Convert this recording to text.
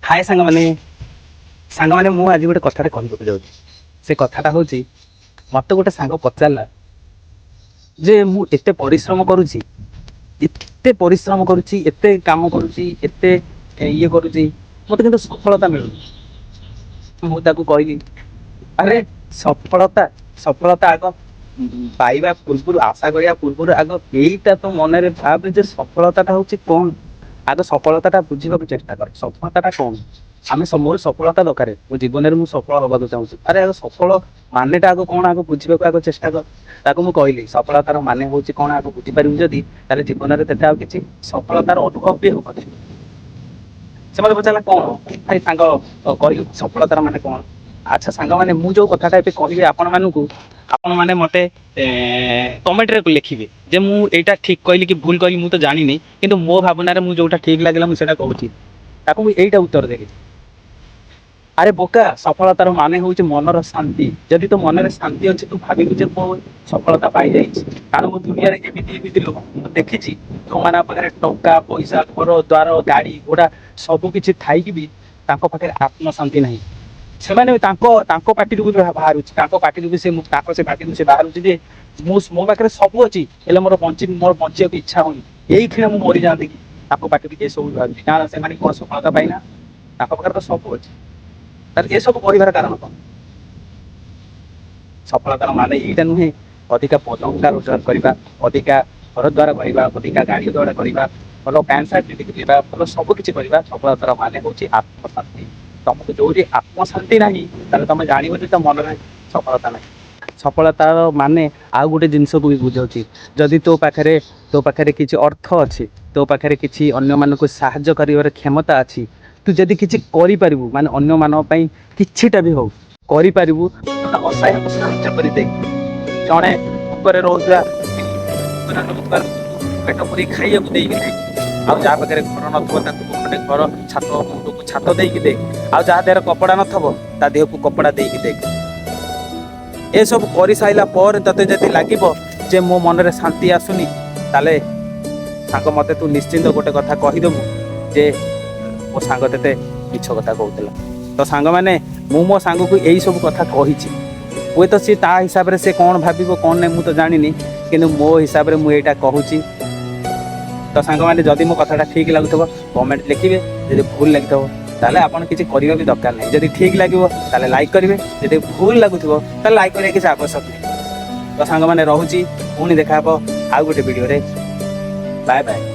ହାଏ ସାଙ୍ଗମାନେ। ସାଙ୍ଗମାନେ, ମୁଁ ଆଜି ଗୋଟେ କଥାଟେ କହିବାକୁ ଯାଉଛି। ସେ କଥାଟା ହେଉଛି, ମୋତେ ଗୋଟେ ସାଙ୍ଗ ପଚାରିଲା ଯେ ମୁଁ ଏତେ ପରିଶ୍ରମ କରୁଛି, ଏତେ ପରିଶ୍ରମ କରୁଛି, ଏତେ କାମ କରୁଛି, ଏତେ ଇଏ କରୁଛି, ମୋତେ କିନ୍ତୁ ସଫଳତା ମିଳୁନି। ମୁଁ ତାକୁ କହିଲି, ଆରେ ସଫଳତା, ସଫଳତା ଆଗ ପାଇବା ପୂର୍ବରୁ, ଆଶା କରିବା ପୂର୍ବରୁ ଆଗ ଏଇଟା ତ ମନରେ ଭାବେ ଯେ ସଫଳତାଟା ହେଉଛି କ'ଣ। ଆଗ ସଫଳତାଟା ବୁଝିବାକୁ ଚେଷ୍ଟା କର। ସଫଳତାଟା କ'ଣ? ଆମେ ମୋର ସଫଳତା ଦରକାର, ମୋ ଜୀବନରେ ମୁଁ ସଫଳ ହବାକୁ ଚାହୁଁଛି। ଆରେ, ଆଗ ସଫଳ ମାନେଟା ଆଗ କ'ଣ, ଆଗ ବୁଝିବାକୁ ଆଗ ଚେଷ୍ଟା କର। ତାକୁ ମୁଁ କହିଲି, ସଫଳତାର ମାନେ ହେଉଛି କ'ଣ ଆଗ ବୁଝିପାରିବୁ ଯଦି, ତାହେଲେ ଜୀବନରେ ତତେ ଆଉ କିଛି ସଫଳତାର ଅନୁଭବ ବି ହବନି। ସେ ମତେ ପଚାରିଲା, କ'ଣ ଭାଇ ସାଙ୍ଗ, କହିଲୁ ସଫଳତାର ମାନେ କ'ଣ? ଆଚ୍ଛା ସାଙ୍ଗମାନେ, ମୁଁ ଯୋଉ କଥାଟା ଏବେ କହିବି ଆପଣମାନଙ୍କୁ, ଆପଣମାନେ ମତେ କମେଣ୍ଟରେ ଲେଖିବେ ଯେ ମୁଁ ଏଇଟା ଠିକ କହିଲି କି ଭୁଲ କହିଲି। ମୁଁ ତ ଜାଣିନି, କିନ୍ତୁ ମୋ ଭାବନାରେ ମୁଁ ଯୋଉଟା ଠିକ ଲାଗିଲା, ମୁଁ ସେଇଟା କହୁଛି। ତାକୁ ମୁଁ ଏଇଟା ଉତ୍ତର ଦେଲି, ଆରେ ବୋକା, ସଫଳତାର ମାନେ ହେଉଛି ମନର ଶାନ୍ତି। ଯଦି ତୋ ମନରେ ଶାନ୍ତି ଅଛି, ତୁ ଭାବିବୁ ଯେ ମୁଁ ସଫଳତା ପାଇଯାଇଛି। କାରଣ ମୁଁ ଦୁନିଆରେ ଏମିତି ଏମିତି ଲୋକ ମୁଁ ଦେଖିଛି, ଯୋଉମାନଙ୍କ ପାଖରେ ଟଙ୍କା ପଇସା, ଘର ଦ୍ୱାର, ଗାଡି ଘୋଡା ସବୁ କିଛି ଥାଇକି ବି ତାଙ୍କ ପାଖରେ ଆତ୍ମଶାନ୍ତି ନାହିଁ। ସେମାନେ ବି ତାଙ୍କ ତାଙ୍କ ପାଟିରୁ ବି ବାହାରୁଛି, ତାଙ୍କ ପାଟିରୁ ବି ସେ ତାଙ୍କ ସେ ପାଟିରୁ ସେ ବାହାରୁଛି ଯେ ମୁଁ ମୋ ପାଖରେ ସବୁ ଅଛି, ହେଲେ ମୋର ବଞ୍ଚିବାକୁ ଇଚ୍ଛା ହଉନି, ଏଇ କ୍ଷଣ ମୁଁ ମରିଯାଆନ୍ତି କି। ତାଙ୍କ ପାଟିରୁ ଏସବୁ ବାହାରୁଛି ନା। ସେମାନେ କଣ ସଫଳତା ପାଇନା? ତାଙ୍କ ପାଖରେ ତ ସବୁ ଅଛି। ତାହେଲେ ଏସବୁ କହିବାର କାରଣ କଣ? ସଫଳତାର ମାନେ ଏଇଟା ନୁହେଁ ଅଧିକା ଟଙ୍କା ରୋଜଗାର କରିବା, ଅଧିକା ଘର ଦ୍ୱାର କରିବା, ଅଧିକା ଗାଡି ଦ୍ୱାର କରିବା, ଭଲ ପ୍ୟାଣ୍ଟ ସାର୍ଟ ପିନ୍ଧିକି ଯିବା, ଭଲ ସବୁ କିଛି କରିବା। ସଫଳତାର ମାନେ ହଉଛି ଆତ୍ମଶାନ୍ତି। ତମକୁ ଯୋଉଠି ଆତ୍ମଶାନ୍ତି ନାହିଁ, ତାହେଲେ ତମେ ଜାଣିବ ଯେ ତମ ମନରେ ସଫଳତା ନାହିଁ। ସଫଳତାର ମାନେ ଆଉ ଗୋଟେ ଜିନିଷକୁ ବି ବୁଝାଉଛି। ଯଦି ତୋ ପାଖରେ କିଛି ଅର୍ଥ ଅଛି, ତୋ ପାଖରେ କିଛି ଅନ୍ୟମାନଙ୍କୁ ସାହାଯ୍ୟ କରିବାର କ୍ଷମତା ଅଛି, ତୁ ଯଦି କିଛି କରିପାରିବୁ, ମାନେ ଅନ୍ୟମାନଙ୍କ ପାଇଁ କିଛିଟା ବି ହଉ କରିପାରିବୁ, ଅସହାୟକୁ ସାହାଯ୍ୟ କରିଦେ। ଜଣେ ଭୋକରେ ରହୁଥିବା ପେଟ ପୁରି ଖାଇବାକୁ ଦେଇକି ଦେ। ଆଉ ଯାହା ପାଖରେ ଘର ନଥିବ, ତାକୁ ଗୋଟେ ଘର, ଛାତ, ମୁଣ୍ଡକୁ ଛାତ ଦେଇକି ଦେ। ଆଉ ଯାହା ଦେହରେ କପଡ଼ା ନଥିବ, ତା ଦେହକୁ କପଡ଼ା ଦେଇକି ଦେ। ଏସବୁ କରିସାରିଲା ପରେ ତତେ ଯଦି ଲାଗିବ ଯେ ମୋ ମନରେ ଶାନ୍ତି ଆସୁନି, ତାହେଲେ ସାଙ୍ଗ, ମତେ ତୁ ନିଶ୍ଚିନ୍ତ ଗୋଟେ କଥା କହିଦେବୁ ଯେ ମୋ ସାଙ୍ଗ ତତେ ମିଛ କଥା କହୁଥିଲା। ତ ସାଙ୍ଗମାନେ, ମୁଁ ମୋ ସାଙ୍ଗକୁ ଏଇ ସବୁ କଥା କହିଛି। ହୁଏତ ସିଏ ତା ହିସାବରେ ସେ କ'ଣ ଭାବିବ, କ'ଣ ନାହିଁ, ମୁଁ ତ ଜାଣିନି, କିନ୍ତୁ ମୋ ହିସାବରେ ମୁଁ ଏଇଟା କହୁଛି। ତ ସାଙ୍ଗମାନେ, ଯଦି ମୋ କଥାଟା ଠିକ୍ ଲାଗୁଥିବ, କମେଣ୍ଟ ଲେଖିବେ। ଯଦି ଭୁଲ ଲାଗିଥିବ, ତାହେଲେ ଆପଣ କିଛି କରିବା ବି ଦରକାର ନାହିଁ। ଯଦି ଠିକ୍ ଲାଗିବ, ତାହେଲେ ଲାଇକ୍ କରିବେ। ଯଦି ଭୁଲ ଲାଗୁଥିବ, ତାହେଲେ ଲାଇକ୍ କରିବା କିଛି ଆବଶ୍ୟକ ନାହିଁ। ତ ସାଙ୍ଗମାନେ, ରହୁଛି। ପୁଣି ଦେଖା ହେବ ଆଉ ଗୋଟେ ଭିଡ଼ିଓରେ। Bye bye.